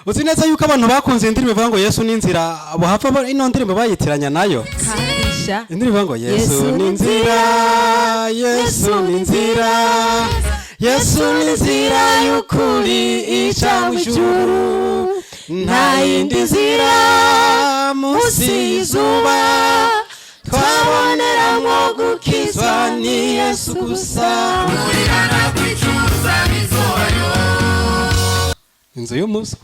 Uzi neza yuko abantu bakunze indirimbo ivuga ngo "Yesu ni inzira", bohava ino ndirimbo bayitiranya nayo. Kandisha. Indirimbo ivuga ngo "Yesu Yesu ni ni inzira, Yesu ni inzira, Yesu ni inzira y'ukuri ija mu ijuru, nta yindi nzira munsi y'izuba twaboneramo gukizwa, ni Yesu gusa." Kwicuza bizobayo. Inzu y'umuswa,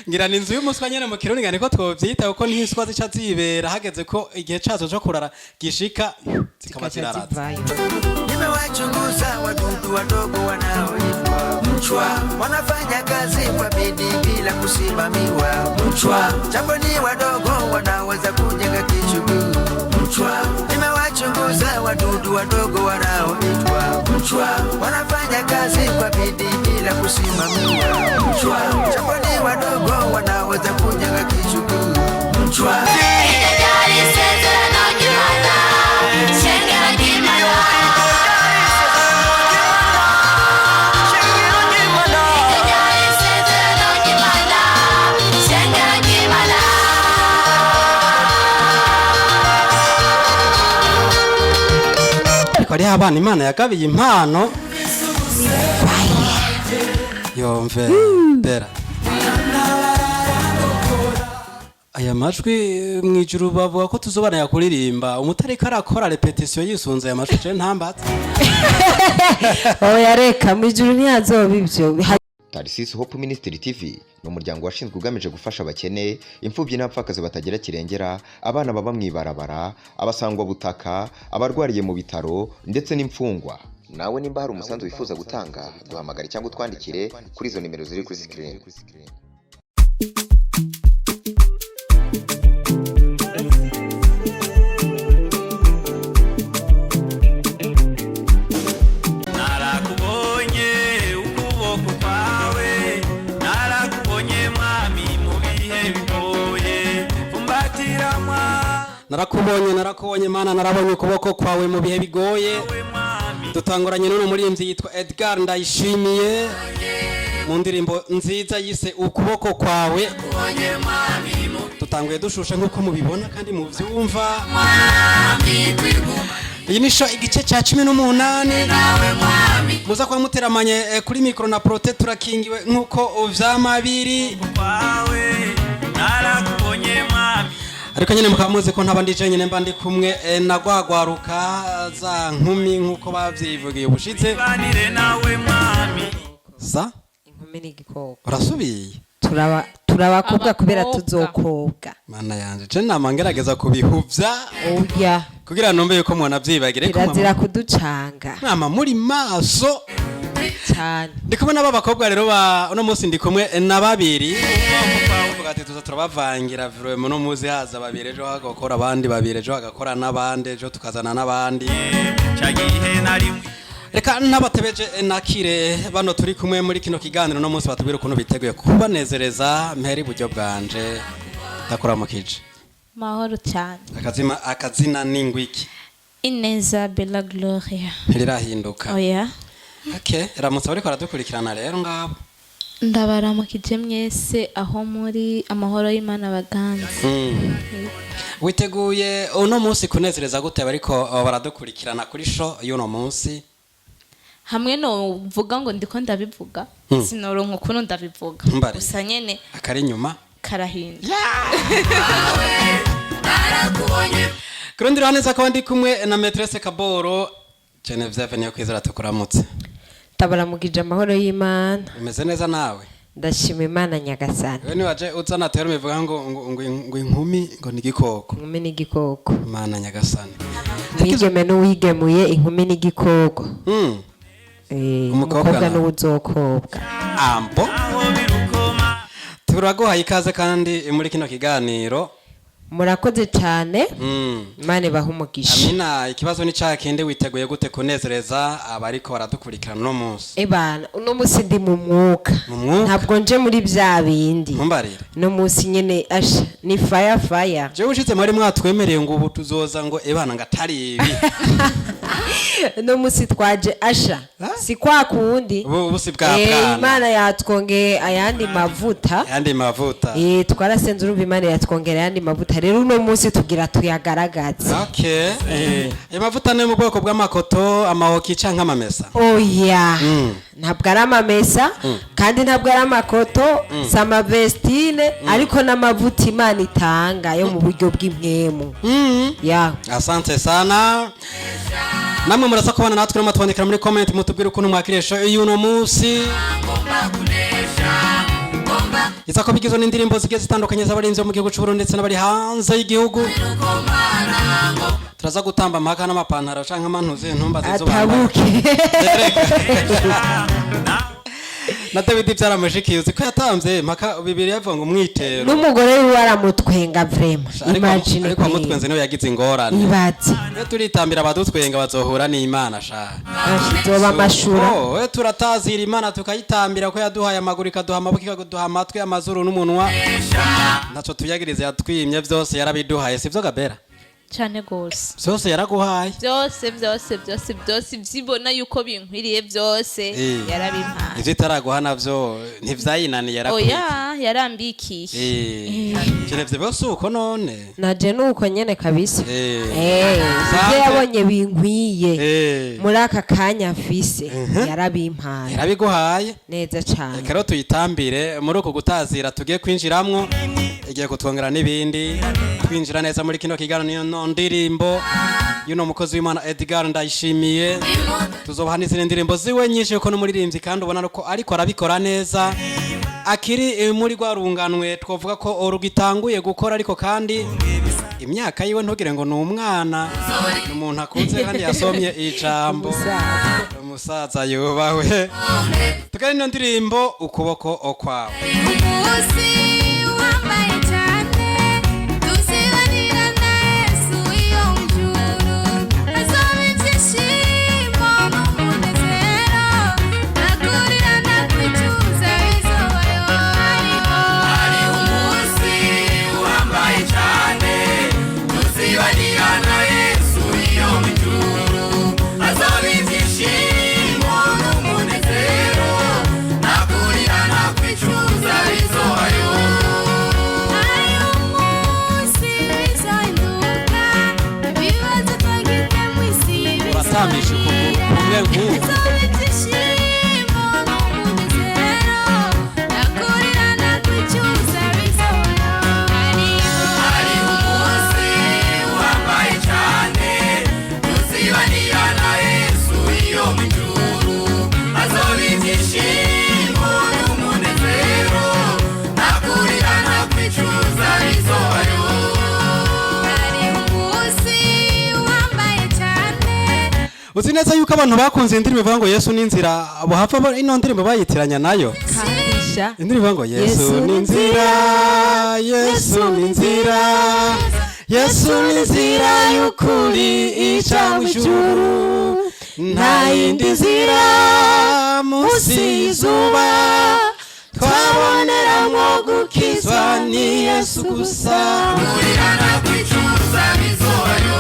ngira ni inzu y'umuswa nyene mu Kirundi, niko twovyita, kuko niho iswa zica zibera hageze ko igihe cazo co kurara gishika, zikaba Zikaca ziraraza. zivayo. Nimewachunguza wadudu wadogo wanaoitwa mchwa, wanafanya kazi kwa bidii bila kusimamiwa. Mchwa, japo ni wadogo, wanaweza kujenga kichuguu. Mchwa, nimewachunguza wadudu wadogo wanaoitwa mchwa, wanafanya kazi kwa bidii bila kusimamiwa. Mchwa, japo ni wadogo, wanaweza kujenga kichuguu. Mchwa. Ryari isezerano ry'Imana, shengero ry'Imana? Ryari isezerano ry'Imana, shengero ry'Imana? Ariko hariho abana Imana yagabiye impano, yomve bera aya majwi mu ijuru, bavuga ko tuzobana yakuririmba umutariko arakora répétition yisunze aya majwi, je ntambatse. Oya, reka, mu ijuru ntihazoba ibyo. Tarisisi Hope Ministry TV ni umuryango washinzwe ugamije gufasha abakene, imfubyi n'abapfakazi batagira kirengera, abana baba mu ibarabara, abasangwabutaka, abarwariye mu bitaro ndetse n'imfungwa. Nawe nimba hari umusanzu wifuza gutanga, duhamagare cyangwa utwandikire kuri izo nimero ziri kuri screen. Narakubonye ukuboko kwawe, narakubonye Mwami mu bihe bigoye, fumbatira. Narakubonye, narakubonye Mana, narabonye ukuboko kwawe mu bihe bigoye. Mwami. Dutanguranye n'uno muririmbyi yitwa Edgar Ndayishimiye mu ndirimbo nziza yise "Ukuboko kwawe". Kubonye Mwami mu Dutanguye dushushe nk'uko mubibona kandi muvyumva. Mwami twiguma. Iyi ni show igice cya 18. Nawe Mwami. Muza kuba muteramanye kuri mikoro na Prote, turakingiwe nk'uko vyama biri. Kwawe narakubonye Mwami. Ariko nyine mukaba muzi ko ntaba ndi jenyine, mba ndi kumwe na gwagwaruka, za nkumi nk'uko bavyivugiye ubushize. Banire nawe Mwami. Za Inkumi n'igikoko. Urasubiye. Turaba turabakobwa kubera Abakobwa. tuzokobwa. Mana yanje, je nama ngerageza kubihuvya Oya. kugira numve yuko mwanavyibagira, ariko Kirazira kuducanga. Mwama muri maso. Cyane. Ndi kumwe n'aba bakobwa rero ba uno munsi, ndi kumwe na babiri. Bavuga ati tuza turabavangira vraiment, uno munsi haza babiri, ejo hagakora abandi babiri, ejo hagakora n'abandi, ejo tukazana n'abandi. Ca gihe nari Reka n'abatebeje nakire bano turi kumwe muri kino kiganiro uno munsi, batubwire ukuntu biteguye kubanezereza. Mpera iburyo bwanje, ndakuramukije. Mahoro cyane. Akazima, akazina ni ngwiki? Ineza Bella Gloria. Ntirirahinduka? Oya. Okay, ramutse bariko baradukurikirana rero ngabo. Ndabaramukije mwese aho muri, amahoro y'Imana baganze. Witeguye uno munsi kunezereza gute bariko baradukurikirana kuri show y'uno munsi? Hamwe no vuga ngo ndiko ndabivuga, sinoronka ukuntu ndabivuga. Mbare. Gusa nyene Akari inyuma. karahinda. Narakubonye. Ku rundi ruhande nza kuba ndi kumwe na Maîtresse Kaboro Genevieve niyo kwizera, tukuramutse. Ndabaramukije, amahoro y'Imana. Umeze neza nawe? Ndashima Imana Nyagasani. Wewe niwaje uzana terme ivuga ngo inkumi ngo ni igikoko. Inkumi n'igikoko. Mana Nyagasani. Umwigeme n'uwigemuye, inkumi n'igikoko. Umukobwa umukobwa nawe. n'uwuzokobwa. Ambo. Aho birukoma. Turaguhaye ikaze kandi muri kino kiganiro. Murakoze cyane. Imana ibahe umugisha. Amina. Ikibazo ni ca kindi: witeguye gute kunezereza abariko baradukurikirana uno munsi? Ebana, uno munsi ndi mu mwuka. Mu mwuka? Ntabwo nje muri bya bindi. Ntumbarire. Uno munsi nyene asha ni fire fire. Jewe ushitse mwari mwatwemereye ngo ubu tuzoza ngo ebana ngo atari ibi. Uno munsi twaje asha si kwa kundi. Ubu si bwa Eh, bwana. Imana yatwongeye ayandi mavuta. Ayandi mavuta. Eh, twarasenze, urumva Imana yatwongera ayandi mavuta, rero uno munsi tugira tuyagaragaze. Okay, ayo mavuta ni mu bwoko bw'amakoto, amahoki canke amamesa? Oya, ntabwo ari amamesa kandi ntabwo ari amakoto, si amavestine, ariko n'amavuta Imana itanga yo mu buryo bw'impwemu ya. Asante sana. Namwe murasa kubana natwe, rero mutwandikira muri comment, mutubwire ukuntu mwakiriye show y'uno munsi, iza ko bigizwe n'indirimbo zigiye zitandukanye z'abarinzi bo mu gihugu cy'u Burundi ndetse n'abari hanze y'igihugu. Turaza gutamba amahaka n'amapantaro canke amantuze ntumbaze izo bambaye. Atabuke. Na David byaramushikiye, uzi ko yatamvye mpaka Bibiliya ivuga ngo umwitero. N'umugore wiwe aramutwenga vraiment. Ariko Imagine. ariko amutwenze niwe yagize ingorane. Ibaze. Iyo turitambira, abadutwenga bazohura n'Imana sha. Zoba amashura. Oh, we turatazira Imana, tukayitambira ko yaduhaye amaguru, ikaduha amaboko, ikaduha amatwi, amazuru n'umunwa. Ntaco tuyagiriza, yatwimye byose yarabiduhaye, sivyo Gabera? Cyane gose. Byose yaraguhaye. Byose byose byose byose, byibona yuko binkwiriye byose. Yarabimpaye. Ivyo itaraguha navyo ntivyayinaniye, yarakwiye. Oya, yarambikiye. Kirevye bose uko none. Naje nuko nyene kabisa. Eh, Sante. ivyo yabonye binkwiye muri aka kanya mfise yarabimpaye. Yarabiguhaye. Neza cane. Reka rero tuyitambire muri uku gutazira tugiye kwinjiramwo, igiye kutwongera n'ibindi, twinjira neza muri kino kiganiro. Niyo ndirimbo y'uno mukozi w'Imana Edgar Ndayishimiye. Tuzobaha n'izindi ndirimbo ziwe nyinshi, kuko n'umuririmbyi kandi ubona ko ariko arabikora neza, akiri muri rwa runganwe twavuga ko rugitanguye gukora, ariko kandi imyaka yiwe ntugire ngo ni umwana, ni umuntu akunze kandi yasomye ijambo, umusaza yubahwe. Tukari ino ndirimbo Ukuboko Kwawe. Umunsi wambaye cyane tuzibanira na Yesu iyo mu ijuru, hazoba ibyishimo n'umunezero, ntakurira ntakwicuza bizobayo. Hariho umunsi uhambaye cyane tuzibanira na Yesu iyo mu ijuru, hazoba ibyishimo n'umunezero, ntakurira ntakwicuza bizobayo. Hari umunsi bizohinduka, ibibazo twagize mu isi Uratambisha ukuguru kumwe nk'uku. bizoba ibyishimo n'umunezero, ntakurira ntakwicuza bizobayo. Hariho umunsi uhambaye cyane tuzibanira na Yesu iyo mu ijuru, hazoba ibyishimo n'umunezero, ntakurira ntakwicuza bizobayo. Hari umunsi wambaye cyane. Uzi neza yuko abantu bakunze indirimbo ivuga ngo Yesu ni inzira, bohava ino ndirimbo bayitiranya nayo. Kabisha. Indirimbo ivuga ngo Yesu Yesu ni ni inzira, Yesu ni inzira, Yesu ni inzira y'ukuri ica mu ijuru, nta yindi nzira munsi y'izuba twaboneramo gukizwa, ni Yesu gusa. Kurira ntakwicuza bizobayo.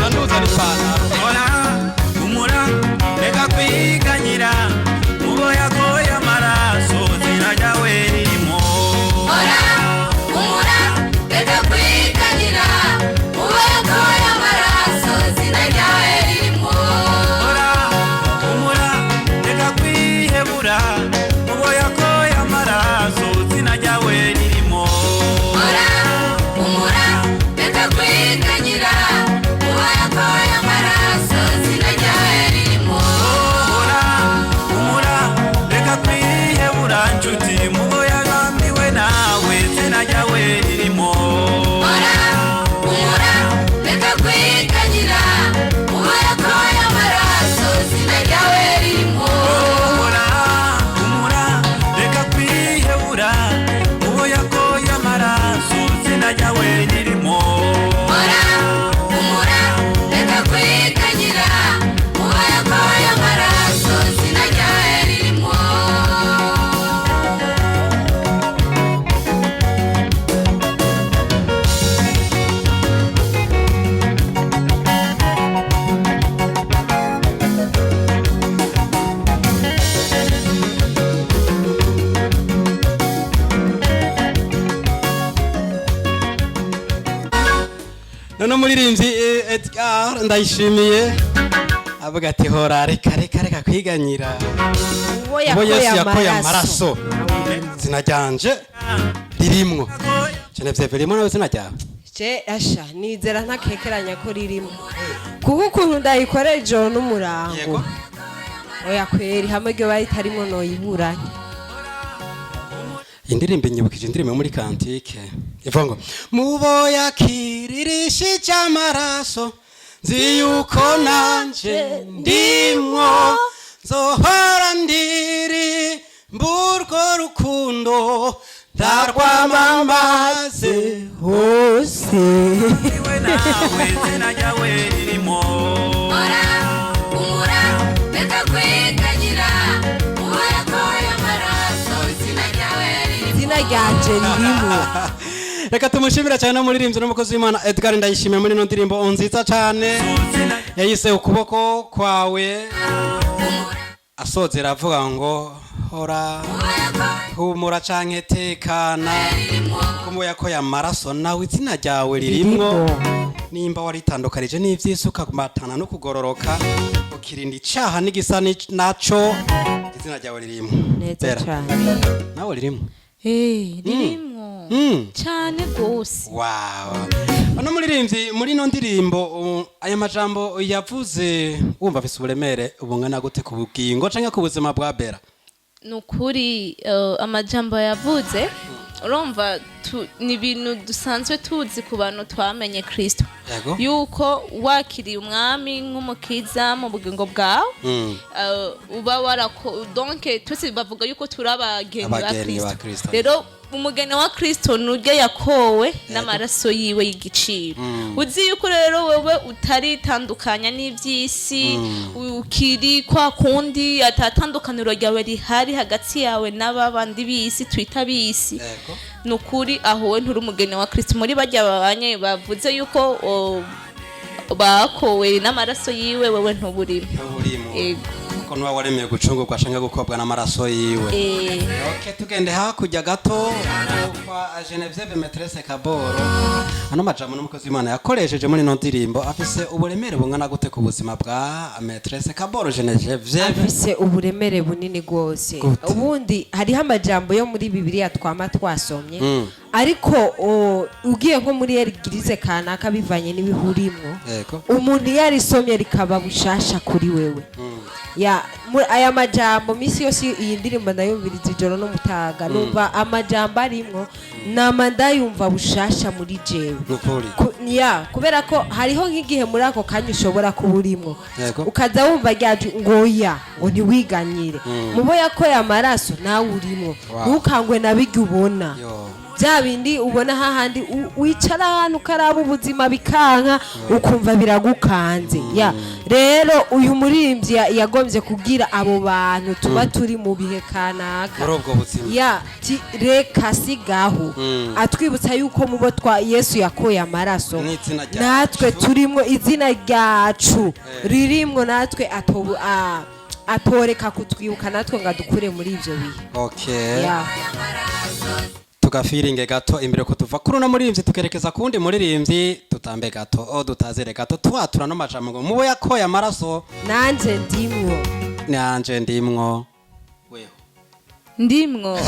Nanuza n'ipantaro. Ora umura, reka kwiganyira mubo yagoye amaraso zirajya werimo. Ora umura, reka kwiganyira mubo yagoye amaraso zina ryawe ririmo. Ora umura, reka kwihebura mubo. None umuririmbyi Edgar Ndayishimiye avuga ati hora, reka reka reka kwiganyira. Uwo Uwo Yesu yakoye yakoye amaraso, amaraso, izina ryanje ririmwo. Genevieve, ririmo nawe izina ryawe? Je asha nizera ntakekeranya ko ririmo, kuko ukuntu ndayikorera ijoro n'umurango. Oya kweri, hamwe iryo bayitarimwo noyiburanye. Indirimbo inyibukije indirimbo yo muri cantique ivuga ngo mubo yakiririshije amaraso, nzi yuko nanje ndimwo, nzohora ndiri mburwo rukundo ndarwamamaze hose. Iwe nawe izina ryawe ririmo. Ora humura, reka kwiganyira, uwo yakoye amaraso izina ryawe ririmo. Izina ryanje ririmo. Reka tumushimira cyane n'umuririmbyi n'umukozi w'Imana Edgar Ndayishimiye muri ino ndirimbo nziza cyane yayise Ukuboko Kwawe, asozera avuga ngo hora, humura canke tekana, kuko yakoye amaraso nawe izina ryawe ririmwo, nimba waritandukanije n'ivy'isi, ukamatana no kugororoka, ukirinda icaha n'igisa naco, izina ryawe ririmwo. Neza. Bera, Cyane. nawe ririmwo? Eh, ririmwo cyane rwose. Wow. Ano muririmbyi muri ino ndirimbo, aya majambo yavuze wumva afise uburemere bungana gute ku bugingo canke ku buzima bwa Bera? Ni ukuri, amajambo yavuze, urumva ni ibintu dusanzwe tuzi ku bantu twamenye Kirisito, yuko wakiriye umwami nk'umukiza mu bugingo bwawe, uba warako, donc twese bavuga yuko turi abageni ba Abageni ba Kristo. Kristo. Rero umugeni wa Kristo nurya yakowe n'amaraso yiwe y'igiciro. Uzi yuko rero wewe utaritandukanya n'iby'isi, ukiri kwa kundi, atatandukaniro ryawe rihari hagati yawe n'ababandi b'isi twita b'isi, ni ukuri aho we nturi umugeni wa Kristo. Muri barya babanye bavuze yuko bakowe n'amaraso yiwe, wewe ntuburimo. Ntuburimo. Yego. Kuko nuba waremeye gucungurwa canke gukobwa n'amaraso yiwe. Okay, tugende hakurya gato kwa Genevieve Maîtresse Kaboro. Ano majambo n'umukozi w'Imana yakoresheje muri ino ndirimbo afise uburemere bungana gute ku buzima bwa Maîtresse Kaboro Genevieve? Afise uburemere bunini rwose. Gute? Ubundi hariho amajambo yo muri Bibiliya twama twasomye, ariko ugiye nko muri église kanaka, bivanye n'ibihurimwo, umuntu iyo arisomye rikaba bushasha kuri wewe. Ya aya majambo, misi yose iyi ndirimbo ndayumviriza ijoro n'umutaga, numva amajambo arimwo, nama ndayumva bushasha muri jewe. Nukuri. Ya, kubera ko hariho nk'igihe muri ako kanya ushobora kuba urimwo, ukaza wumva ryaje ngo ya ngo ntiwiganyire, mubo yakoye amaraso nawe urimwo. Ntukangwe na bijya ubona, bya bindi ubona hahandi wicara ahantu ukaraba ubuzima bikanka, ukumva biragukanze. Ya, rero uyu muririmbyi yagombye kubwira abo bantu tuba turi mu bihe kanaka Muri ubwo buzima. Ya ti reka sigaho, atwibutsa yuko mubo twa Yesu yakoye amaraso N'izina ryacu. natwe turimwo, izina ryacu ririmwo, natwe atoreka kutwibuka natwe ngo adukure muri ibyo bihe. Ya. Tugafiringe gato imbere ko tuva kuri uno muririmbyi tukerekeza ku wundi muririmbyi, tutambe gato o dutazire gato, twatura no majambo ngo mubo yakoye amaraso Nanje ndimwo. Nanje ndimwo. Weho? Ndimwo.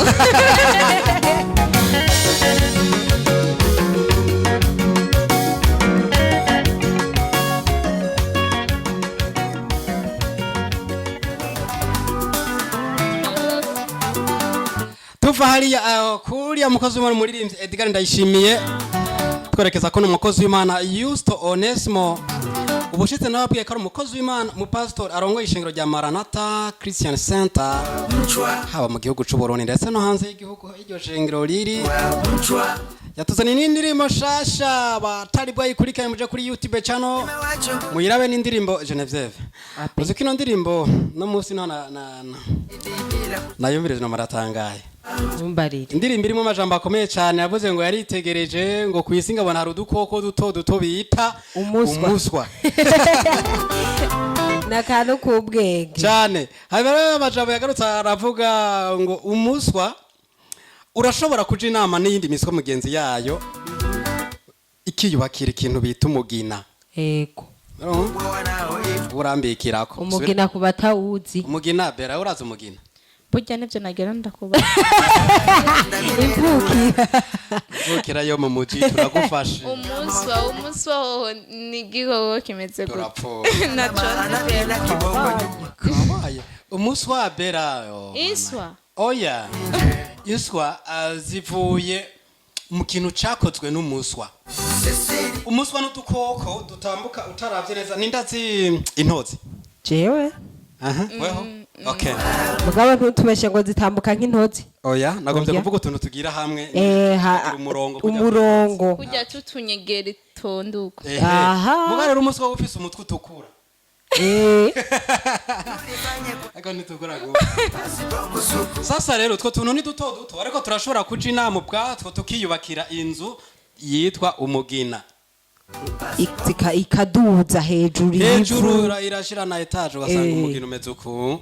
Tuva hariya kuriya mukozi w'Imana umuririmbyi Edgar Ndayishimiye, twerekeza ko umukozi w'Imana Yusto Onesmo. Ubushitse nawe abwiye ko ari umukozi w'Imana, umupasitori arongoye ishengero rya Maranatha Christian Center, haba mu gihugu c'u Burundi ndetse no hanze y'igihugu iryo shengero riri. Yatuzaniye n'indirimbo nshasha, batari bwayikurikirane muje kuri YouTube channel muyirabe. N'indirimbo, Genevieve, uzi ko ino ndirimbo no munsi no na nayumvirije no maratangaye. Mumbarire. Indirimbo irimo amajambo akomeye cyane. Yavuze ngo yaritegereje ngo ku isi ngabona hari udukoko duto duto bita Umuswa. Umuswa. Ni akantu k'ubwenge. Cyane. Hari rero amajambo yagarutse aravuga ngo umuswa urashobora kuja inama n'iyindi miswa mugenzi yayo. Ikiyubakira ikintu bita umugina. Ego. Urambikirako. Umugina ku batawuzi. Umugina, Bera, urazi umugina? Burya nibyo nagera ndakuba. Imvukira. Mvukira yo mu muji, turagufashe. Umunsi wa ni igikoko kimeze gutya. Turapfuye. Naco nzi. Kabaye umunsi wa Bera, oh, Inswa. Oya, inswa zivuye mu kintu cakozwe n'umuswa. Umuswa n'udukoko dutambuka utaravye neza. Nindazi intozi. Jewe. Aha, weho, okay. Mugabo ntutubeshe ngo zitambuka nk'intozi. Oya, nagombye Oya. kuvuga utuntu tugira hamwe. Eh, umurongo kugira- umurongo. Kurya tutunyegera itonduka. Ehe. Aha. Muga rero umuswa uba ufise umutwe utukura. Ariko ntitukura gose. Sasa rero utwo tuntu ni duto duto, ariko turashobora kuja inama ubwatwo tukiyubakira inzu yitwa umugina. Ikaduza hejuru Hejuru. y'ivu. Irashira na étage, ugasanga umugina umeze uku.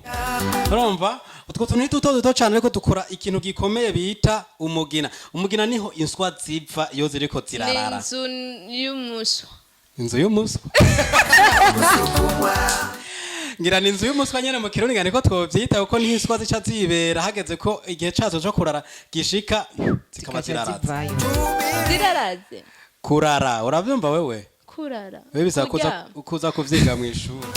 Urumva utwo tuntu ni duto duto cyane, ariko dukora ikintu gikomeye bita umugina. Umugina niho inswa ziva iyo ziriko Ni zirarara. inzu y'umuswa. Inzu y'umuswa, ngira ni inzu y'umuswa nyene mu Kirundi, niko twovyita, kuko niho inswa zica zibera hageze ko igihe cazo co kurara gishika, zikaba Zikaca ziraraza. zivayo. Ziraraze. Kurara, uravyumva wewe? Kurara. Wewe bisaba kuza, Kuryama. kuza kuvyiga mw'ishuri.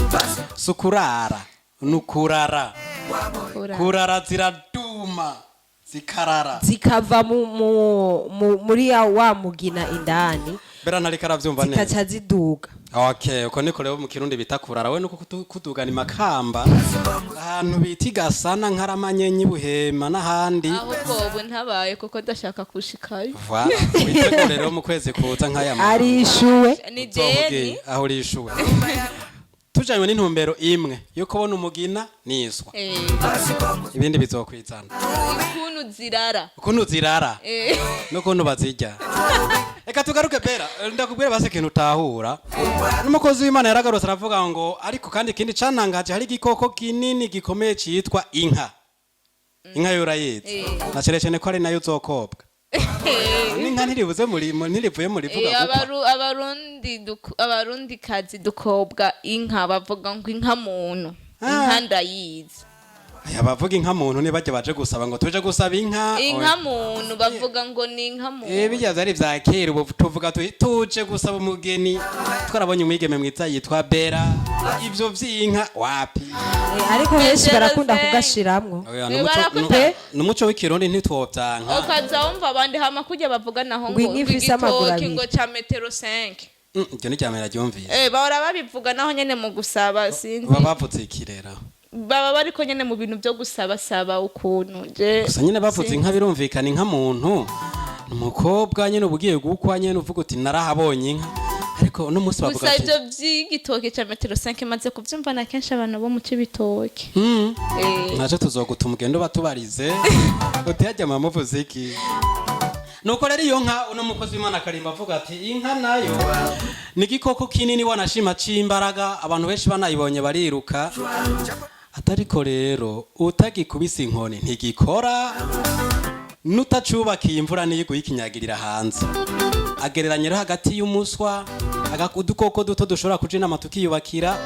Si ukurara, ni ukurara. Kurara. Kurara, ziraduma zikarara. Zikava muri ya wa mugina indani. Bera ntariko aravyumva neza. Zikaca ziduga. Okay, uko niko rero mu Kirundi bita kurara. We nuko kudugana imakamba, ahantu bita Igasana, Nkaramanyenyi, Buhema n'ahandi. Ahubwo ubu ntabaye kuko ndashaka kushikayo. Voilà, witegure rero mu kwezi kuza nk'aya Arishuwe. Ni uzovuge deni. aho urishuwe. Tujanywe n'intumbero imwe yo kubona umugina n'iswa. Ibindi bizokwizana. Ukuntu zirara. Ukuntu zirara n'ukuntu bazirya. Reka tugaruke, Bera, ndakubwira basi ikintu utahura. N'umukozi w'Imana yaragarutse aravuga ngo ariko kandi ikindi cantangaje, hari igikoko kinini gikomeye citwa inka. Inka yo urayizi? Na cane cane ko ari nayo uzokobwa. N'inka ntiribuze muri ntirivuye muri vuga gukwa. Abarundi kazi dukobwa inka, bavuga ngo inka muntu. Inka ndayizi. Aya, bavuga inka muntu nibajya baje gusaba ngo tuje gusaba inka. Inka muntu, bavuga ngo ni inka muntu. Bijya vyari vya kera. Ubu tuvuga tuje gusaba umugeni, twarabonye umwigeme mwiza yitwa Bera. Ivyo vy'inka wapi. Ariko henshi Metero barakunda zengi. kugashiramwo. Oya, Barakunda- n'umuco w'Ikirundi ntitwovyanka. Ukaza wumva abandi hama kurya bavuga naho Ngo ngo inka ifise amaguru igitoki abiri. ngo ca metero 5. Iryo ni ryamera ryumvise. Bahora babivuga naho nyene mu gusaba, sinzi. Baba bavuze ikirera. Baba bariko nyene mu bintu byo gusaba saba ukuntu je. Gusa nyine bavuze inka, birumvikana inka muntu ni umukobwa nyine uba ugiye gukwa, nyine uvuga uti narahabonye inka. Ariko uno munsi bavuga Gusa ati ivyo vy'igitoki ca metero 5 maze kuvyumva na kenshi abantu bo mu Cibitoke. Naco tuzogutuma ugende ubatubarize uti hajya mama muvuze iki. Nuko rero iyo nka, uno mukozi w'Imana akarimba avuga ati inka nayo ni igikoko kinini wanashima c'imbaraga, abantu benshi banayibonye bariruka. Atariko rero utagikubise inkoni ntigikora, nutacubakiye imvura niyo iguye ikinyagirira hanze. Agereranya rero hagati y'umuswa, udukoko duto dushobora kuja inama tukiyubakira,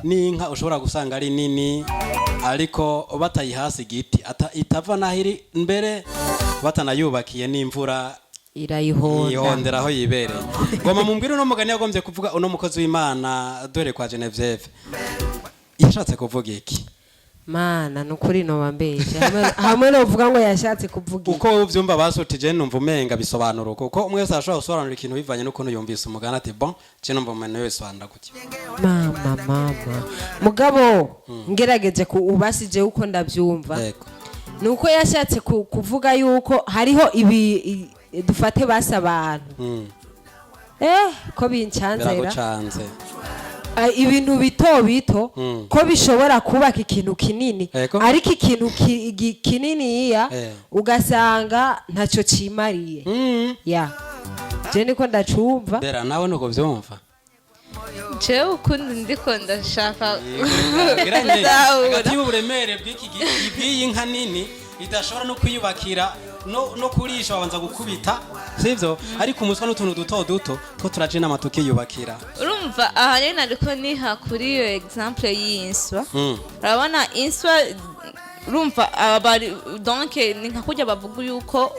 n'inka ushobora gusanga ari nini, ariko batayihasi igiti itava n'aho iri mbere, batanayubakiye n'imvura Irayihonda. yihondera aho yibereye. Ngoma mumbwire uno mugani yagombye kuvuga uno mukozi w'Imana dore kwa Genevieve, yashatse kuvuga iki? Mana, nukuri noba mbeshe hamwe novuga ngo yashatse kuvuga iki. Uko uvyumva basutije, numva umenga bisobanura uko, kuko umwe wese arashobora gusobanura ikintu bivanye n'ukuntu yumvise umugani. Ati bon, je numva umuntu yobisobanura gutya. Mama, mama, mugabo ngerageje ku ubasije uko ndabyumva, nuko yashatse kuvuga yuko hariho ibi dufate basa abantu ko bincanzera. Biragucanze. Ibintu bito bito ko bishobora kubaka ikintu kinini, ariko ikintu kininiya ugasanga ntacyo cimariye. Ya, je niko ndacumva. Bera, nawe nuko vyumva? Jewe ukundi ndiko ndashaka Biranye gutahura. hagati y'uburemere bw'iki bw'iyi nka nini idashobora no kwiyubakira. No kurisha babanza gukubita, sivyo? Ariko umuswa n'utuntu duto duto two turaja inama tukiyubakira. Urumva aha rero nariko niha kuri iyo exemple y'inswa. Urabona inswa, urumva abari, donc ni nka kurya bavuga yuko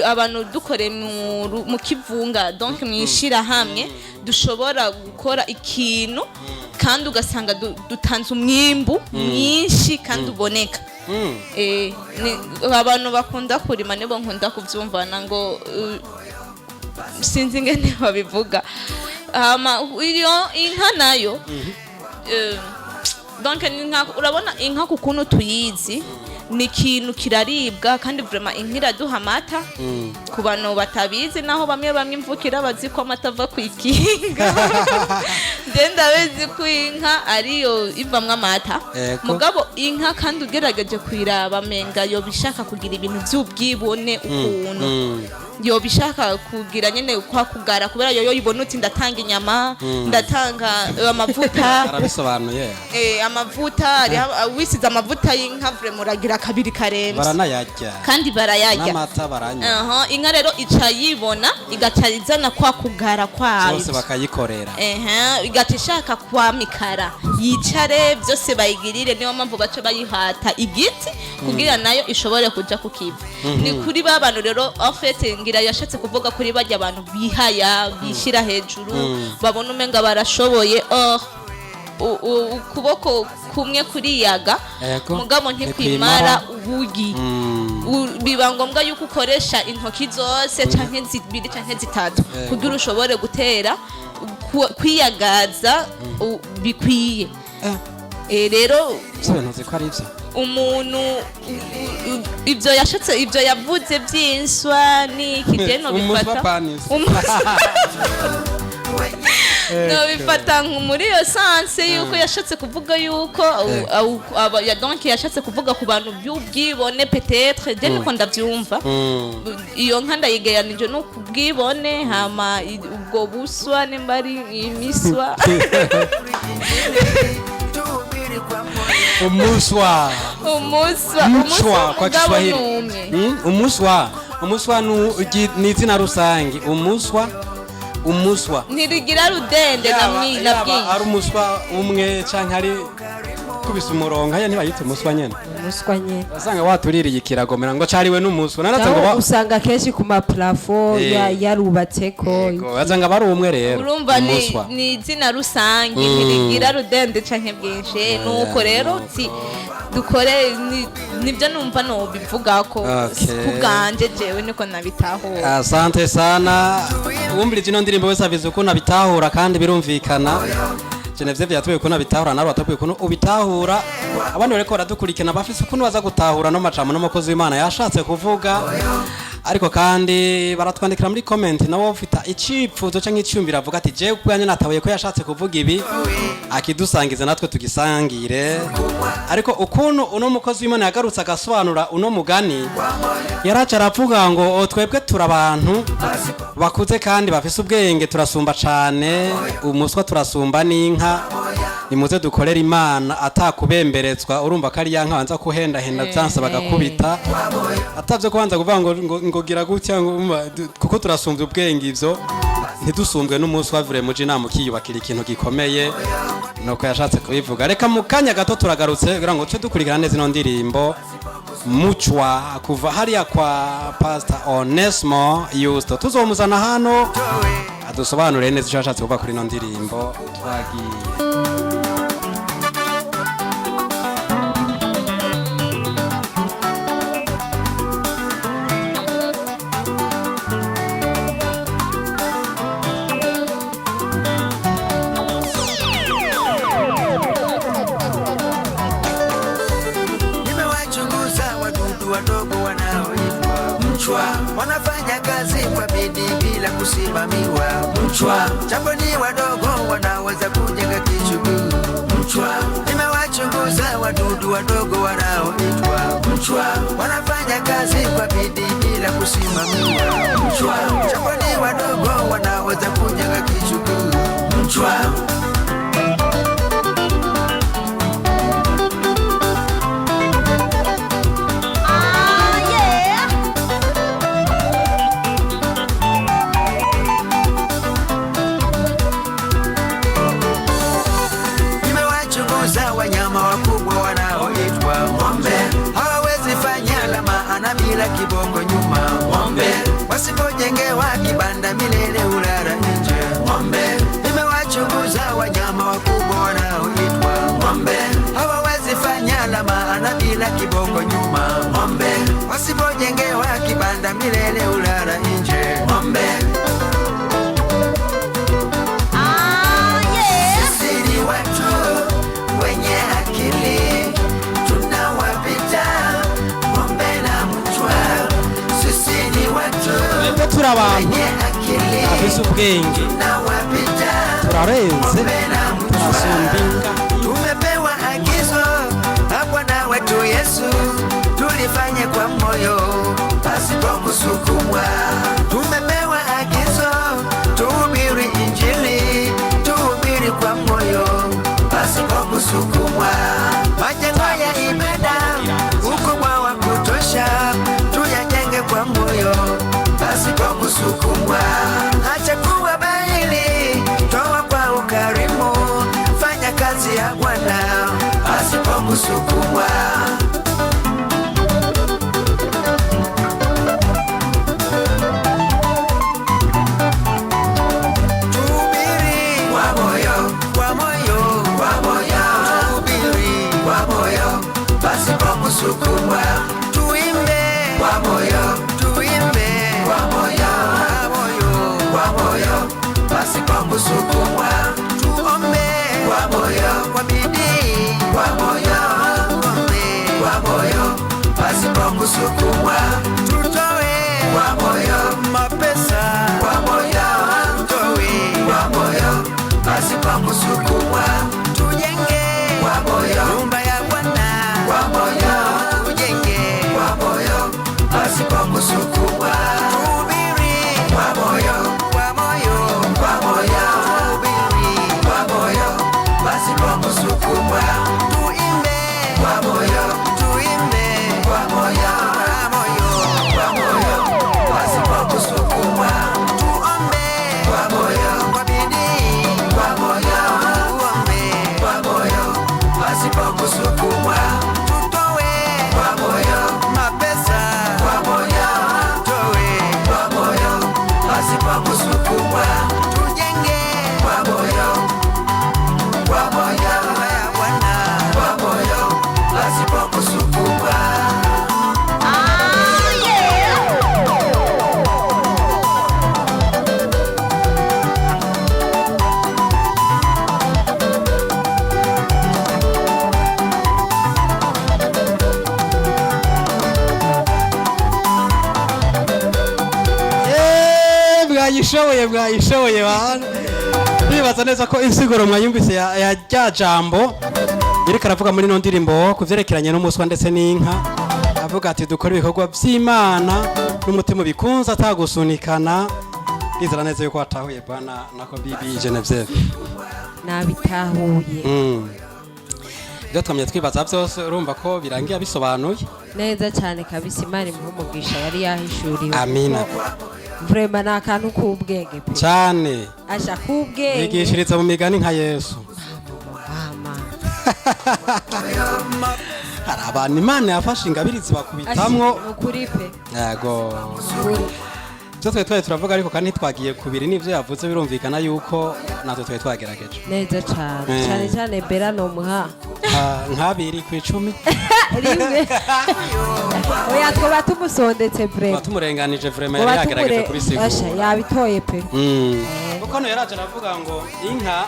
abantu dukore mu kivunga, donc mwishirahamwe, dushobora gukora ikintu kandi ugasanga dutanze umwimbu mwinshi kandi uboneka. Abantu bakunda kurima nibo nkunda kuvyumvana ngo sinzi ingene babivuga. Hama iyo inka nayo, donc ni nka, urabona inka ku kuntu tuyizi, ni ikintu kiraribwa kandi vraiment inka iraduha amata. Ku bantu batabizi naho, bamwe bamwe imvukira bazi ko amata ava ku ikinga, nje ndabizi ko inka ariyo ivamwo amata. Mugabo inka kandi ugerageje kuyiraba, menga yoba ishaka kugira ibintu vy'ubwibone ukuntu, yoba ishaka kugira nyene kwa kugara, kubera yoyo ibona uti ndatanga inyama, ndatanga amavuta. Arabisobanuye. Amavuta wisize amavuta y'inka, vraiment uragira kabiri karemvye. Baranayarya. Kandi barayarya. N'amata baranywa. Aha, inka rero ica yibona, igaca izana kwa kugara kwayo. Byose bakayikorera. Ehe, igaca ishaka kwamikara, yicare, byose bayigirire. Niyo mpamvu baca bayihata igiti kugira nayo ishobore kuja ku kivi. Ni kuri ba bantu rero, en fait ngira yashatse kuvuga kuri barya bantu bihaya, bishyira hejuru, babona umenga barashoboye. Or ukuboko kumwe kuriyaga, mugabo ntikwimara ntikwimara ubugi. Biba ngombwa yuko ukoresha intoki zose, canke zibiri canke zitatu, kugira ushobore gutera kwiyagaza bikwiye. Rero Si ibintu uzi ko ari byo. Umuntu ibyo yashatse, ibyo yavuze by'inswa n'iki, je Umuswa nobifata panis. Nobifata nko muri iyo sens yuko yashatse kuvuga yuko donc yashatse kuvuga ku bantu by'ubwibone, peut-être je niko ndavyumva. Iyo nka ndayigeranije no ku bwibone, hama ubwo buswa nimba ari imiswa. Tuhubiri kwa moyo. Umuswa. Umuswa. Mchwa Umuswa kwa mugabo Kiswahili. numwe. Umuswa, umuswa ni izina rusange, umuswa, umuswa. Ntirigira rudende. Yaba Nabwiye ari umuswa umwe canke ari kubisa umurongo, haya ntibayita umuswa nyene? Umuswa nyene. Wasanga watuririye ikiragomera ngo cariwe n'umuswa naratse ngo Naho usanga kenshi ku maplafond yarubatseko. Yego, wasanga bari umwe rero. Urumva ni Umuswa. Ni izina rusange, ntirigira rudende canke bwinshi. Nuko rero ti dukore nibyo numva nobivugako. Ku bwanje jewe niko nabitahura. Asante sana. Uwumvirije ino ndirimbo wese abizi ukuntu abitahura kandi birumvikana. Genevieve yatubwiye ukuntu abitahura, nawe watubwiye ukuntu ubitahura. Abandi bariko baradukurikirana bafise ukuntu baza gutahura no majambo n'umukozi w'Imana yashatse kuvuga. Ariko kandi baratwandikira muri comment, nawe ufite icipfuzo canke iciyumviro avuga ati jewe ubwanjye natahuye ko yashatse kuvuga ibi, akidusangiza natwe tugisangire. Ariko ukuntu uno mukozi w'Imana yagarutse agasobanura uno mugani, yaraca aravuga ngo: "O, twebwe turi abantu bakuze kandi bafise ubwenge, turasumba cane umuswa, turasumba n'inka. Nimuze dukorere Imana atakubemberezwa." Urumva ko ari ya nka banza kuhendahenda, vyanse bagakubita, atavyo kubanza kuvuga ngo gira gutya, ngo umva, kuko turasumbye ubwenge, ivyo ntidusumbwe n'umunsi wavure muje inama ukiyubakira ikintu gikomeye. Nuko yashatse kubivuga. Reka mu kanya gato turagarutse kugira ngo tuce dukurikirana neza ino ndirimbo Mucwa kuva hariya kwa Pastor Onesmo Yusto. Tuzomuzana hano adusobanurire neza icyo yashatse kuvuga kuri ino ndirimbo. Twagiye. Nimewachunguza wadudu wadogo wanaoitwa mchwa, wanafanya kazi kwa bidii bila kusimamiwa. Mchwa, japo ni wadogo, wanaweza kujenga kichuguu. Mchwa, nimewachunguza wadudu wadogo wanaoitwa mchwa, wanafanya kazi kwa bidii bila kusimamiwa. Mchwa, japo ni wadogo, wanaweza kujenga kichuguu. Mchwa. Ah, yeah. akili Afise ubwenge. Tunawapita Turarenze. na mchwa. Turasumba inka. Tumepewa agizo na Bwana wetu Yesu, tulifanye kwa moyo pasipo kusukumwa. Tumepewa agizo tuhubiri Injili, tuhubiri kwa moyo pasipo kusukumwa. Majengo ya ibada ukubwa wa kutosha, tuyajenge kwa moyo pasipo kusukumwa. Acha kuwa baili, toa kwa ukarimu, fanya kazi ya Bwana pasipo kusukumwa. Tuhubiri kwa moyo, kwa moyo, kwa moyo. Tuhubiri kwa moyo pasipo kusukumwa. Tuimbe kwa moyo, tuimbe kwa moyo, kwa moyo, kwa moyo pasipo kusukumwa. Tuombe kwa moyo, kwa bidii, kwa moyo, tuombe kwa moyo pasipo kusukumwa. Tutoe kwa moyo mapesa kwa moyo, tutoe kwa moyo pasipo kusukumwa. Tujenge kwa moyo nyumba ya Bwana kwa moyo, tujenge kwa moyo pasipo kusukumwa. Tuhubiri kwa moyo, kwa moyo, kwa moyo. Tuhubiri kwa moyo pasipo kusukumwa. Tuimbe kwa moyo, tuimbe kwa moyo, kwa moyo, kwa moyo pasipo kusukumwa. Tuombe kwa moyo, kwa bidii, kwa moyo, tuombe kwa moyo pasipo kusukumwa. Tutoe kwa moyo mapesa kwa moyo, tutoe kwa moyo pasipo kusukumwa. Tujenge kwa moyo, kwa moyo ya Bwana, kwa moyo pasipo kusukumwa. Mwayishoboye, mwayishoboye bana. Ndibaza neza ko insiguro mwayumvise ya rya jambo iriko aravuga muri ino ndirimbo ku vyerekeranye n'umuswa ndetse n'inka, avuga ati dukora ibikorwa vy'Imana n'umutima bikunze atagusunikana. Ndizera neza yuko watahuye bwana nako bibi Genevieve. Nabitahuye. Ibyo twamye twibaza byose urumva ko birangiye bisobanuye. Neza cyane kabisa, Imana imuhe umugisha yari yahishuriwe. Amina. Vraiment ni akantu k'ubwenge pe. Cyane. Asha k'ubwenge. Yigishiriza mu migani nka Yesu. Mama. Hari abantu Imana yafashe ingabire zibakubitamwo. Asha, ukuri pe. Yego. Ukuri. Ibyo twari turavuga ariko kandi ntitwagiye kubiri n'ibyo yavuze, birumvikana yuko natwe twari twagerageje. Neza cyane. Cyane cyane Bera nomuha. Nk'abiri ku 10. Rimwe. Oya, twoba tumusondetse Tuba vraiment. tumurenganije vraiment, Twoba yari yagerageje tumure- kubisigura. Asha yabitoye pe. Kuko hano yaraje aravuga ngo inka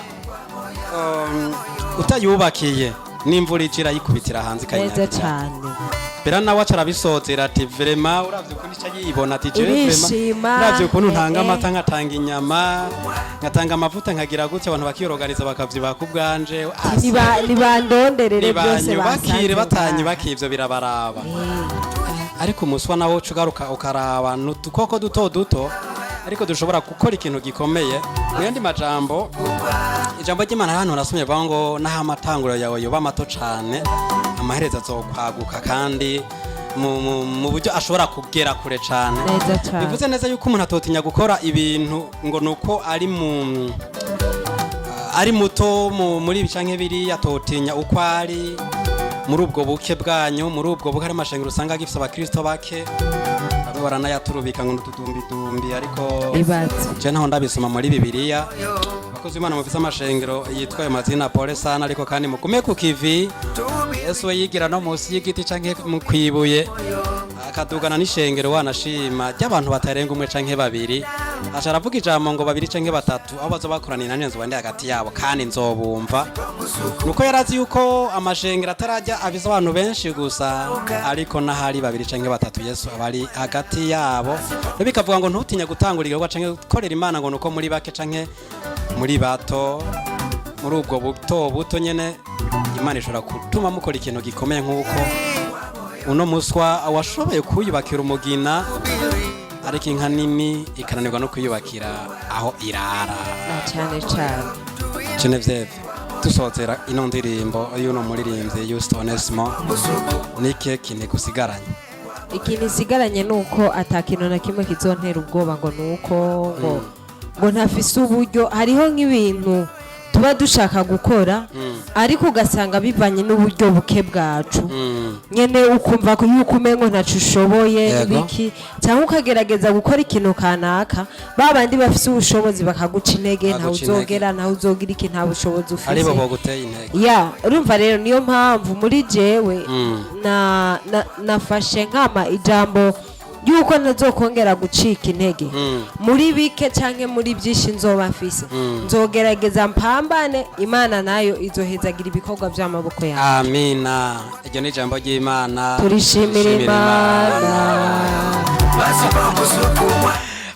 utayubakiye n'imvura ije irayikubitira hanze Neza ikayinyagira. cyane. Bera nawe aca arabisozera ati vraiment uravye ukuntu ica yibona, ati jewe vraiment Urishima. uravye ukuntu ntanga amata, nkatanga inyama, nkatanga amavuta, nkagira gutya, abantu bakiyoroganiza bakavyibaha ku bwanje. Nibandonderere byose. Nibanyubakire basanze. Batanyubakiye ivyo birabaraba. Ariko umuswa nawo uca ugaruka ukaraba ni udukoko duto duto ariko dushobora gukora ikintu gikomeye. Mu yandi majambo, ijambo ry'Imana hano nasomye bavuga ngo naho amatanguro yawe yoba mato cane, amaherezo azokwaguka kandi mu buryo ashobora kugera kure cane. Neza cane. Bivuze neza yuko umuntu atotinya gukora ibintu ngo nuko ari mu ari muto muri ibi canke biriya, atotinya uko ari muri ubwo buke bwanyu, muri ubwo buke hari amashengero usanga agifise abakristo bake, bamwe baranayaturubika ngo nutudumbidumbi, ariko Ibaze. je ntaho ndabisoma muri Bibiliya. Abakozi b'Imana mufise amashengero yitwa ayo mazina, pole sana, ariko kandi mugume ku kivi. Yesu we yigira no munsi y'igiti canke mu kwibuye. Akadugana n'ishengero wanashima ry'abantu batarenga umwe canke babiri. Aca aravuga ijambo ngo babiri canke batatu aho bazoba bakoranira nanje nzoba ndi hagati yabo kandi nzobumva. Nuko yarazi yuko amashengero atarajya abiza abantu benshi gusa, ariko n'ahari babiri canke batatu Yesu aba ari hagati yabo. Rero bikavuga ngo ntutinye gutangura igikorwa canke gukorera Imana ngo nuko muri bake canke muri bato. Muri ubwo buto buto nyene Imana ishobora gutuma mukora ikintu gikomeye, nk'uko uno muswa washoboye kuyubakira umugina, ariko inka nini ikananirwa no kuyubakira aho irara. Na cyane cyane. Genevieve, dusozera ino ndirimbo y'uno muririmbyi Yusto Onesmo, nike kintu gusigaranye? Ikintu isigaranye ni uko atakintu na kimwe kizontera ubwoba ngo ni uko ngo ntafise uburyo. Hariho nk'ibintu tuba dushaka gukora, ariko ugasanga bivanye n'uburyo buke bwacu nyene, ukumva ko yuko umengo ntaco ushoboye, ibiki, cyangwa ukagerageza gukora ikintu kanaka, ba bandi bafise ubushobozi bakaguca intege, ntawe Bakaguca intege. uzogera, ntawe uzogira iki, nta bushobozi ufise. Aribo boguteye intege. Ya, urumva rero niyo mpamvu muri jewe na nafashe nkama ijambo yuko ntazokongera gucika intege. Muri bike canke muri byinshi nzoba mfise, nzogerageza mpambane, Imana nayo izohezagira ibikorwa vy'amaboko yawe. Amina. Iryo ni ijambo ry'Imana. Turishimira Imana.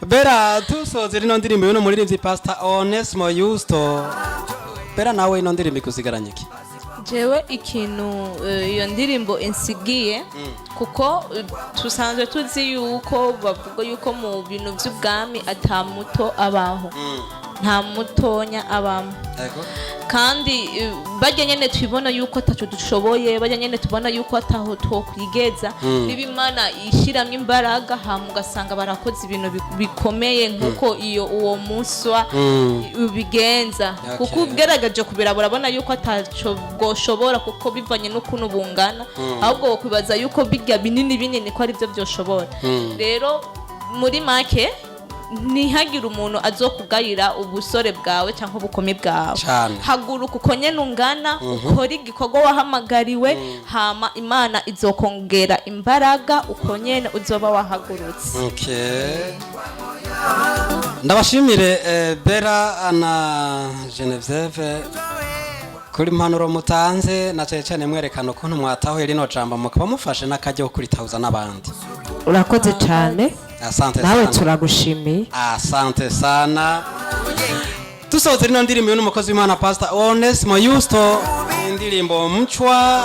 Bera, tusoze rino ndirimbo y'uno muririmbyi Pastor Onesmo Yusto. Bera, nawe ino ndirimbo ikusigaranye iki? Jewe ikintu iyo ndirimbo insigiye, kuko tusanzwe tuzi yuko bavuga yuko mu bintu by'ubwami ata muto abaho, nta mutonya abamo. Kandi barya nyene tubibona yuko ataco dushoboye, barya nyene tubona yuko ataho twokwigeza, niba Imana ishiramwo imbaraga, hama ugasanga barakoze ibintu bikomeye nk'uko iyo uwo muswa ubigenza. Kuko ugeragaje kubiraba urabona yuko ataco bwoshobora, kuko bivanye n'ukuntu bungana, ahubwo wokwibaza yuko birya binini binini ko arivyo vyoshobora. Rero muri make, ntihagire umuntu azokugayira ubusore bwawe cyangwa ubukumi bwawe. Cane. Haguruka uko nyene ungana, ukore igikorwa wahamagariwe, hama Imana izokongera imbaraga uko nyene uzoba wahagurutse. Okay. Ndabashimire Bera na Genevieve kuri impanuro mutanze, na cyane cyane mwerekana ukuntu mwatahuye rino jambo mukaba mufashe n'akajya ko kuritahuza n'abandi. Urakoze cyane. Asante Nawe sana. turagushimiye. Asante sana. Dusoza rino ndirimbo y'umukozi w'Imana Pastor Onesmo Yusto, indirimbo Mchwa,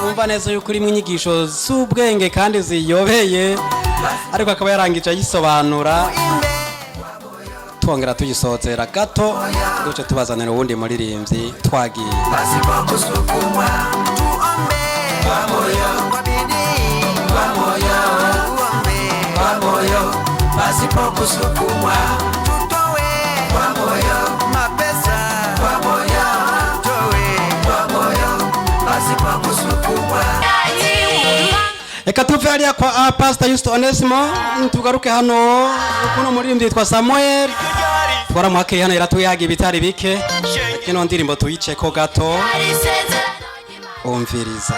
wumva neza yuko irimo inyigisho z'ubwenge kandi ziyobeye, ariko akaba yarangije ayisobanura. Twongera tuyisozera gato, duce tubazanira uwundi muririmbyi. Twagiye. Pasipo kusukumwa, tuombe kwa moyo, kwa bidii, kwa moyo, tuombe kwa moyo, pasipo kusukumwa, tutoe kwa moyo, mapesa kwa moyo, tutoe kwa moyo, pasipo kusukumwa. Reka tuve hariya kwa Pastor Yusto Onesimo, tugaruke hano kuno muririmbyi yitwa Samuel. Twaramuhakeye hano, yaratuyaga ibitari bike. Kino ndirimbo tuyiceko gato, umviriza.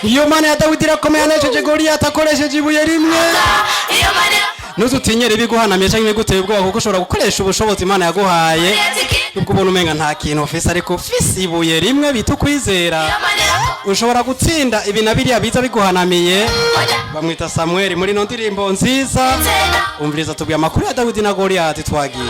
Iyo Mana ya Dawidi irakomeye, yanesheje Goliyati akoresheje ibuye rimwe. Ntuzutinyere ibiguhanamiye cyangwa ibiguteye ubwoba, kuko ushobora gukoresha ubushobozi Imana yaguhaye. Ubwo ubona umenga nta kintu ufise, ariko ufise ibuye rimwe bita ukwizera, ushobora gutsinda ibi na biriya biza biguhanamiye. Bamwita Samuel muri ino ndirimbo nziza. Umviriza, tubwiye amakuru ya Dawidi na Goliyati. Twagiye.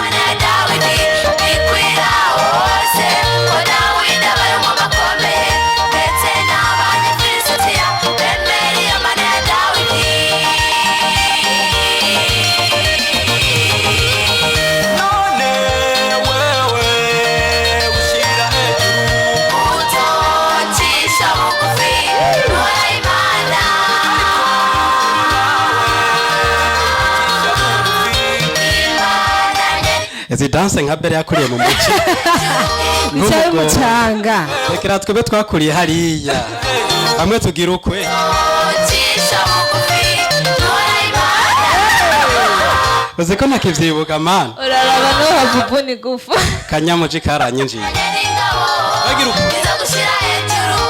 Izi danse nka bere yakuriye mu muci. Bicaye umucanga. Rekera twebwe twakuriye hariya hamwe tugira ukwe. Ucisha bugufi duhora Imana. Uzi ko ntakivyibuka mana. Uraraba no havubuni gufa. Kanyamuji karanyinjiye. N'ingabo Bagira ukwe. izo gushyira hejuru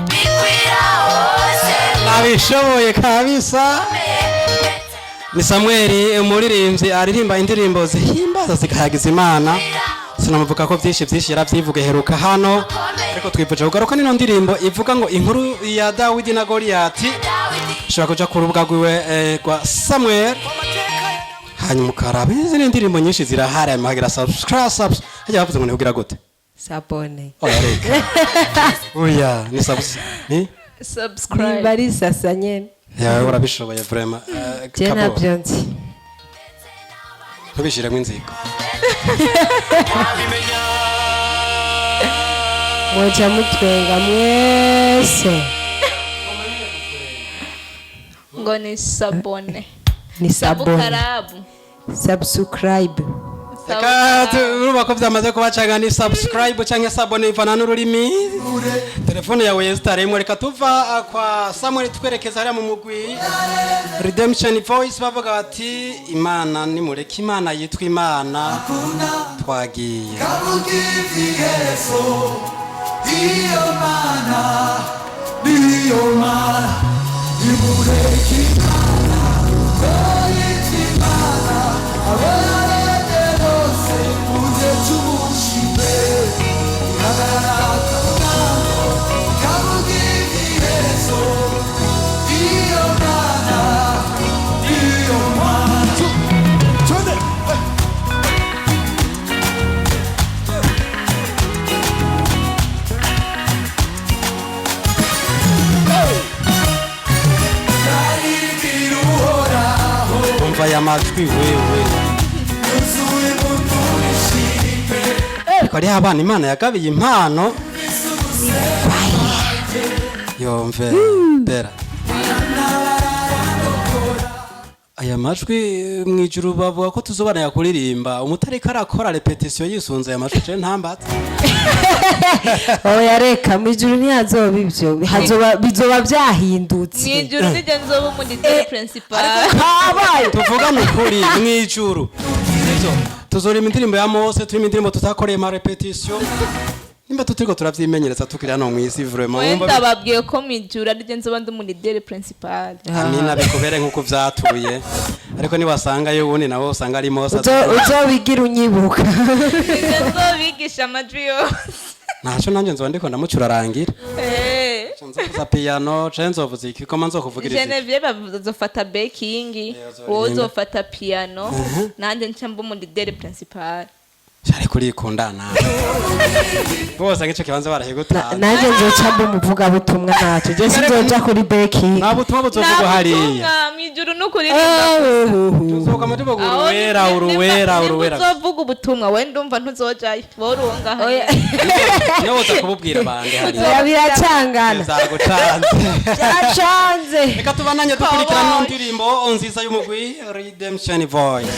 bikwira hose. Nabishoboye kabisa. Ni Samuel, umuririmbyi aririmba indirimbo zihimbaza zikahagiza Imana. Sinamuvuga ko byinshi byinshi yaravyivuga heruka hano, ariko twifuje kugaruka nino ndirimbo ivuga ngo inkuru ya Dawidi na Goliyati. Ushobora kuja ku rubuga rwiwe rwa Samuel, hanyuma ukaraba izindi ndirimbo nyinshi zirahari, hanyuma hagira subscribe subs hajya bavuze ngo ntibugira gute. Sabone. Oya reka, oya ni subs ni Subscribe. Nimba ari sasa nyene. Yawe urabishoboye vraiment. Je Kabo, ntabyo nzi. ntubishiremo inzigo. Mwoca mutwenga mwese. Ngo ni sabone. Ni sabone. Sabukarabu. Subscribe. Reka urumva ko byamaze kubacanga, ni subscribe cyangwa sabone ivana n'ururimi telefone yawe yesitaremwe. Reka tuva kwa Samuel twerekeza hariya mu mugwi Redemption Voice, bavuga bati Imana nimureke Imana yitwa Imana. Twagiye. Iyo mana niyo mana nimureke Imana yitwa Imana abo yaremye bose muze tumushime ihagarara ku ntango kavuga iby'iherezo iyo mana niyo mana. Twende. Umva aya majwi wewe, ariko hariho abana Imana yagabiye impano yomve bera aya majwi mu ijuru bavuga ko tuzobana yakuririmba umutariko arakora repetition yisunze aya majwi je ntambatse. Oya reka, mu ijuru ntihazoba ibyo, hazoba bizoba byahindutse. Mu ijuru nijye nzoba umudidere principal. Kabaye. Tuvugane ukuri, mu ijuru sivyo tuzorima indirimbo ya Mose, turimo indirimbo tutakoreye ma repetition nimba tuturiko turavyimenyereza tukiri hano mw'isi vraiment wumva. Wenda babwiye ko mu ijuru arijye nzoba ndi umudidere principal. Amina, bikubere nk'uko vyatuye, ariko niwasangayo ubundi nawe usanga ari Mose. Uzobigira unyibuka. Nijye nzobigisha amajwi yose. Ntaco nanjye nzoba ndiko ndamucurarangira. Nzovuza piano canke nzovuza ikikoma, nzokuvugiriza iki? Genevieve azofata backing, wowe uzofata piano, nanjye nca mba umudidere principal. Cari kurikundana bose nk'ico kibanza barahigutana. Nanjye nzoca mba umuvugabutumwa, ntacyo je sinzoja kuri beki. Nta butumwa buzovugwa hariya. Nta mu ijuru ni ukuririmba. Tuzoka mutuvuga Aho uruwera uruwera uruwera. Uzovuga ubutumwa we ndumva ntuzojayo wowe uri uwo ngaho. Niwe uza kububwira bande hariya. Oya, biracangana. Bizagucanze. Byacanze. Reka tubananye dukurikirana ino ndirimbo nziza y'umugwi Redemption Voice.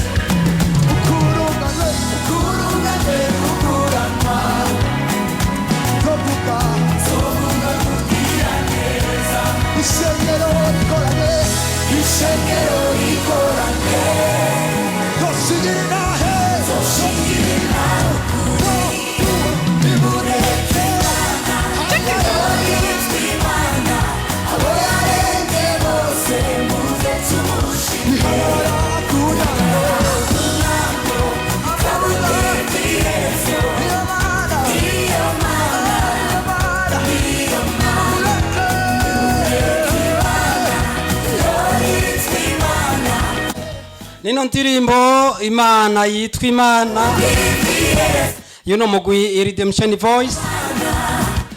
Ishengero rikorane, ishengero rikorane, dosigira inahe, dosigira inahe, nimureke Imana, abo yaremye bose muze tumushime, ihora kunango, kabuga iyo mana, iyo mana, iyo mana, Nino ndirimbo Imana yitwa Imana y'uno mugwi Redemption Voice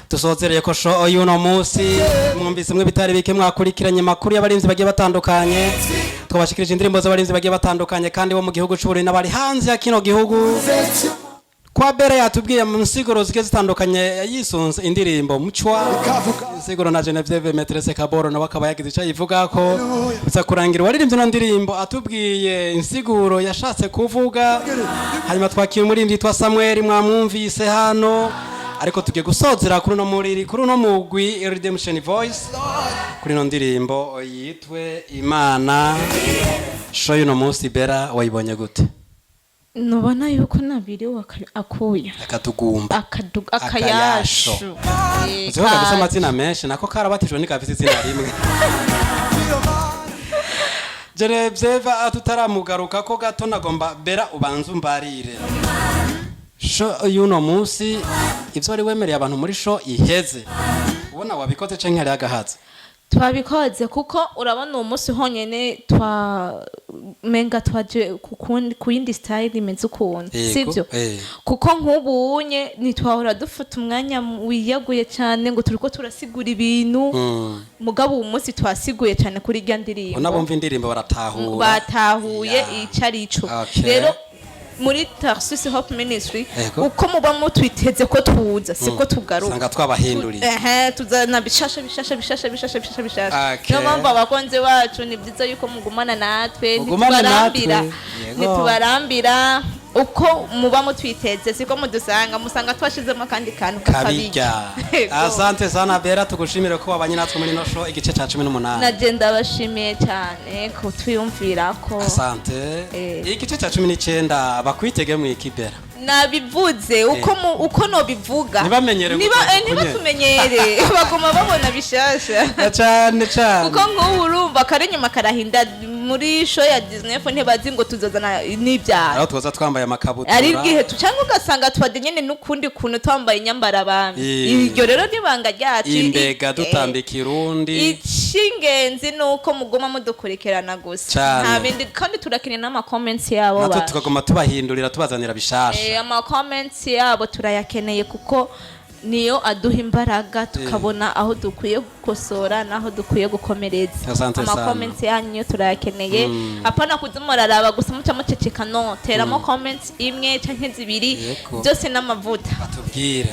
dusozereye ko show y'uno munsi. Mwumvise mwe bitari bike, mwakurikiranye amakuru y'abarinzi bagiye batandukanye, twabashikirije indirimbo z'abarinzi bagiye batandukanye kandi bo mu gihugu c'Uburundi n'abari hanze ya kino gihugu. Kwa Bere yatubwiye mu nsiguro zigiye zitandukanye yisunze indirimbo Mucwa, insiguro na Genevieve Maîtresse Kaboro nawe akaba yagize icyo ayivuga ko biza kurangira uwaririmbye ino ndirimbo atubwiye insiguro yashatse kuvuga. Hanyuma twakira umuririmbyi yitwa Samuel, mwamwumvise hano, ariko tugiye gusozera kuri uno muriri, kuri uno mugwi Redemption Voice, kuri ino ndirimbo yitwe Imana. Show y'uno munsi, Bera, wayibonye gute? Nubona yuko nabiri akuya Akatugumba. Akayashu. Uziho kabisa amazina menshi nako karabatijwe ntikafise izina rimwe. Genevieve tutaramugaruka ko gato, nagomba Bera ubanze umbarire show y'uno munsi, ivyo wari wemereye abantu muri show iheze, ubona wabikoze canke hariho agahatsi? Twabikoze, kuko urabona uwo munsi honyene twa menga twaje ku yindi style imeze ukuntu. Sivyo? Eh. Kuko nk'ubunye ntitwahora dufata umwanya wiyaguye cyane ngo turiko turasigura ibintu, mugabo uwo munsi twasiguye cyane kuri irya ndirimbo. Unabumva indirimbo baratahura. Batahuye ico ari ico. Rero muri Tarsus Hope Ministry, uko muba mutwiteze ko tuza, siko tugaruka. Usanga twabahinduriye. Ehe, tuzana bishasha bishasha bishasha bishasha bishasha bishasha. Niyo mpamvu abakunzi bacu ni byiza yuko mugumana natwe. Mugumane Ntitubarambira. natwe. Yego. Ntitubarambira. Uko muba mutwiteze siko mudusanga, musanga twashizemo akandi kantu. Kabirya. Yego. Asante sana Bera, tugushimire ko wabanye natwe muri ino show igice ca 18. Naje ndabashimiye cyane kutwiyumvirako. Asante. Igice ca 19 bakwitege mu ikibera? Nabivuze uko uko nobivuga. Ntibamenyere niba guteka ntibatumenyere, baguma babona bishasha. Na cane cane. Kuko nk'ubu urumva kari inyuma karahinda muri show ya 19, ntibazi ngo tuzozana n'ibyaha. Aho tuza twambaye amakabutura. Ari igihe cyangwa ugasanga twaje nyene n'ukundi kuntu twambaye inyambara abami. Iryo rero n'ibanga ryacu. Imbega dutambika irundi. Icy'ingenzi ni uko muguma mudukurikirana gusa. Cane. Nta bindi, kandi turakeneye n'ama comments yabo Natwe baje. tukaguma tubahindurira, tubazanira bishasha. Ama comments yabo turayakeneye, kuko niyo aduha imbaraga tukabona aho dukwiye gukosora n'aho dukwiye gukomereza. Asante Ama sana. comments yanyu turayakeneye, apana kuza muraraba gusa muca muceceka. No teramo comments imwe canke zibiri. Byose n'amavuta. Batubwire.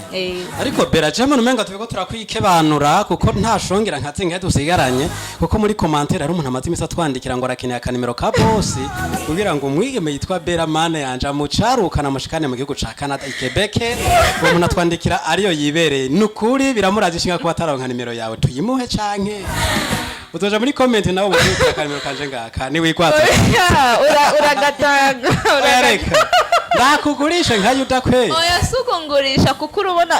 Ariko Bera, jemwe umenga turiko turakwikebanura, kuko nta shongera nka zingahe dusigaranye, kuko muri commentaire hari umuntu amaze imisi atwandikira ngo arakeneye akanimero ka bosi kugira ngo umwigeme yitwa Bera mane yanje amucarukana amushikane mu gihugu ca Canada i Quebec. Uwo muntu atwandikira ariyo yibereye, nukuri biramuraje ishinga kuba ataronka nimero yawe. Tuyimuhe canke uzoja muri comment nawe umubwire akanimero kanje ngaka niwigwata? Uragatanga. Oya, reka ndakugurisha nka Yuda kweli. Oya, si ukungurisha, kuko urabona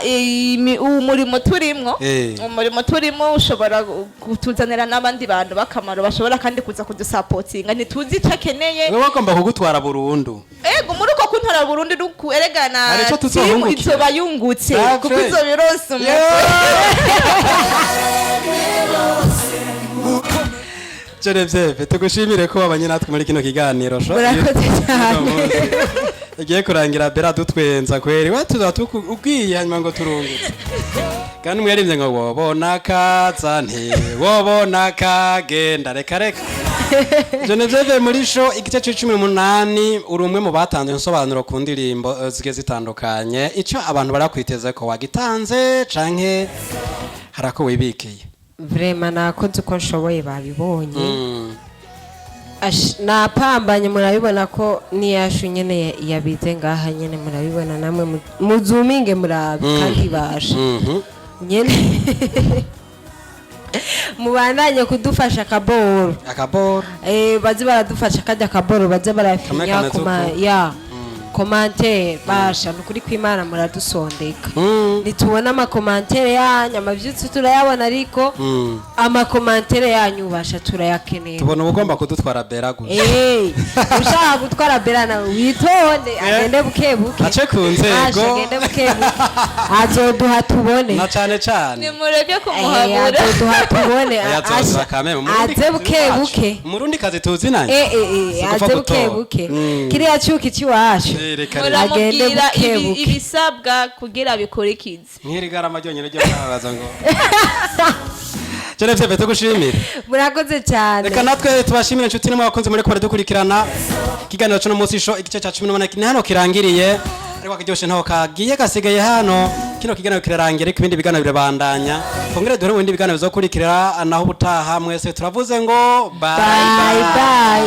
uwu murimo turimwo, umurimo turimo ushobora kutuzanira n'abandi bantu b'akamaro bashobora kandi kuza kudusapotinga, ntituzi icyo akeneye. Wewe bagomba kugutwara burundu. Ego, muri uko kuntora burundu nuku eregana Hari ico timu tuzohungukira. izoba yungutse, Savye. kuko izoba ironse umutwe. Genevieve, tugushimire ko wabanye natwe muri kino kiganiro sho. Murakoze cyane. Igiye kurangira Bera dutwenza kweri, we tuza ubwiye hanyuma ngo turungutse, kandi mwarimbye ngo wobona kaza ntiwobona kagenda. Reka reka. Genevieve, muri show igice c'18 uri umwe mu batanze insobanuro ku ndirimbo zigiye zitandukanye. Icyo abantu barakwiteze ko wagitanze canke harako wibikiye? Vraiment nakoze uko nshoboye, babibonye. Napambanye, murabibona ko niyashu nyene yabize ngaha nyene, murabibona namwe, muzuminge murabe kandi basha nyene mubandanye kudufasha akaboro. Akaboro. Baze baradufasha kajya akaboro, baze Kamwe barafinya kameze kuma uko. ya commentaire. Basha nukuri kw'Imana muradusondeka. Ntitubona ama commentaires yanyu, amavyutsi turayabona, ariko ama commentaires yanyu basha turayakeneye. Tubona ubugomba kudutwara Bera gusa. Ushaka gutwara Bera nawe witonde, agende buke buke. Ace ku nzego. Asha, agende buke buke, azoduha tubone. Na cane cane. Nimureke kumuhabura. Azoduha tubone. Oya, azoduha kameme. Umurundi Aze kazi buke wacu. buke. Umurundi kazi tuzinanye. Eh, Sikupfa aze buke gutora. buke, kiriya cyuki cy'iwacu. Reka reka. Agende Muramubwira buke buke. ibisabwa kugira bikurikize. Nk'iri garama ryonyine ryo mwabaza ngo Genevieve, tugushimire. Murakoze cyane. Reka natwe tubashimire, inshuti n'abakunzi muri ko dukurikirana ikiganiro cy'uno munsi, show igice cya 18 ni hano kirangiriye. Ariko akaryoshe ntaho kagiye gasigaye hano. Kino kiganiro kirarangira, ariko ibindi biganiro birabandanya. Twongere duhere mu bindi biganiro bizokurikira. Naho ubutaha, mwese turavuze ngo bye. Bye bye.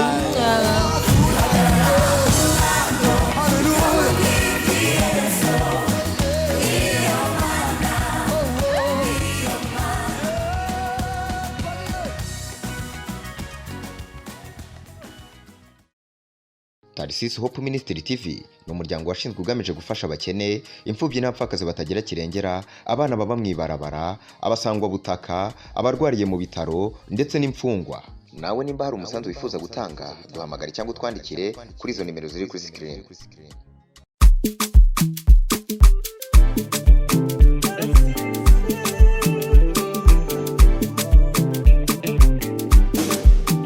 Tarisisi Hope Ministry TV ni umuryango washinzwe ugamije gufasha abakene, imfubyi n'abapfakazi batagira kirengera, abana baba mu ibarabara, abasangwabutaka, abarwariye mu bitaro ndetse n'imfungwa. Nawe nimba hari umusanzu wifuza gutanga, duhamagare cyangwa utwandikire kuri izo nimero ziri kuri screen.